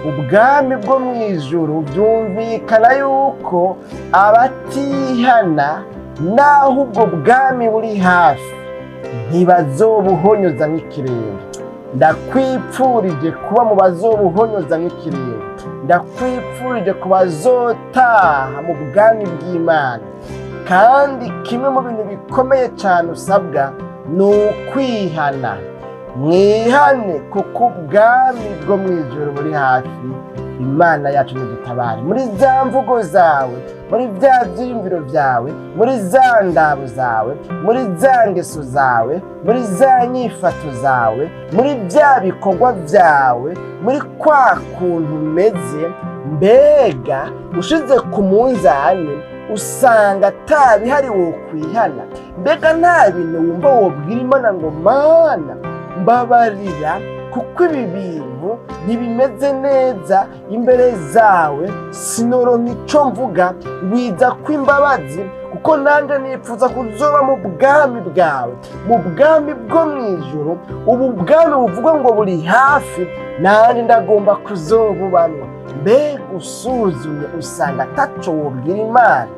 Ubwami bwo mu ijuru byumvikana yuko abatihana, naho ubwo bwami buri hafi, ntibazobuhonyoza nk'ikirenge. Ndakwipfurije kuba mu bazobuhonyoza nk'ikirenge. Ndakwipfurije ku bazotaha mu bwami bw'Imana. Kandi kimwe mu bintu bikomeye cyane usabwa ni ukwihana. Mwihane, kuko ubwami bwo mu ijuru buri hafi. Imana yacu ntidutabare muri za mvugo zawe, muri bya byiyumviro byawe, muri za ndabo zawe, muri za ngeso zawe, muri za nyifato zawe, muri bya bikorwa byawe, muri kwa kuntu umeze. Mbega ushize ku munzani usanga atabihari wokwihana? Mbega nta bintu wumva wobwira Imana ngo: "Mana, mbabarira, kuko ibi bintu ntibimeze neza imbere zawe, sinoronka icyo mvuga, wiza kw'imbabazi, kuko nanjye nifuza kuzoba mu bwami bwawe, mu bwami bwo mu ijuru? Ubu bwami buvuga ngo buri hafi, nanjye ndagomba kuzobubamwo." Mbega usuzumye usanga ataco wobwira Imana?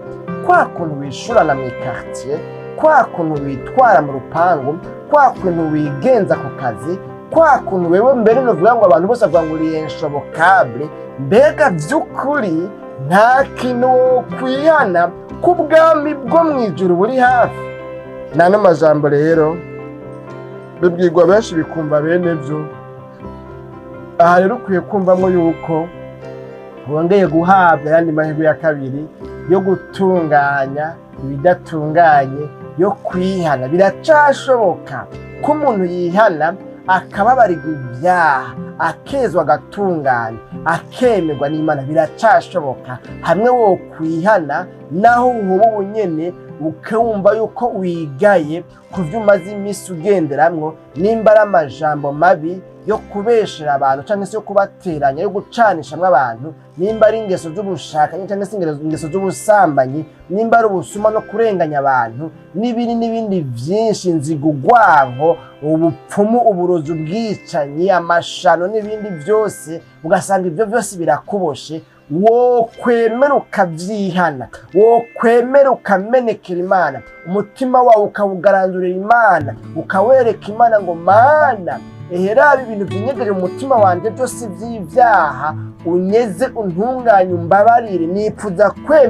Kwa kuntu wishurana mu ikartier, kwa kuntu witwara mu rupangu, kwa kuntu wigenza ku kazi, kwa kuntu wewe mbere nuvuga ngo abantu bose bavuga ngo uri inshobokable, mbega vy'ukuri nta kintu wokwihana ko ubwami bwo mu ijuru buri hafi? Nano majambo rero bibwirwa benshi, bikumva bene byo. Aha rero ukwiye kumvamo yuko wongeye guhabwa ayandi mahirwe ya kabiri yo gutunganya ibidatunganye, yo kwihana. Biracashoboka ko umuntu yihana, akababarirwa ibyaha, akezwa, agatungana, akemerwa n'Imana. Biracashoboka hamwe wo kwihana, naho uba ubunyene ukumva yuko wigaye ku byo umaze iminsi ugenderamwo, nimba ari amajambo mabi yo kubeshera abantu cyangwa se yo kubateranya, yo gucanishamwo abantu, nimba ari ingeso z'ubushakanyi cyangwa se ingeso z'ubusambanyi, nimba ari ubusuma no kurenganya abantu, n'ibindi n'ibindi byinshi, inzigo, urwanko, ubupfumu, uburozi, ubwicanyi, amashano n'ibindi byose, ugasanga ibyo byose birakuboshe, wokwemera ukabyihana, wokwemera ukamenekera Imana, umutima wawe ukawugarandurira Imana, ukawereka Imana ngo: "Mana, eheraba ibintu byinyegeje mu mutima wanjye byose by'ibyaha, unyeze, untunganye, umbabarire, nipfuza kwemera."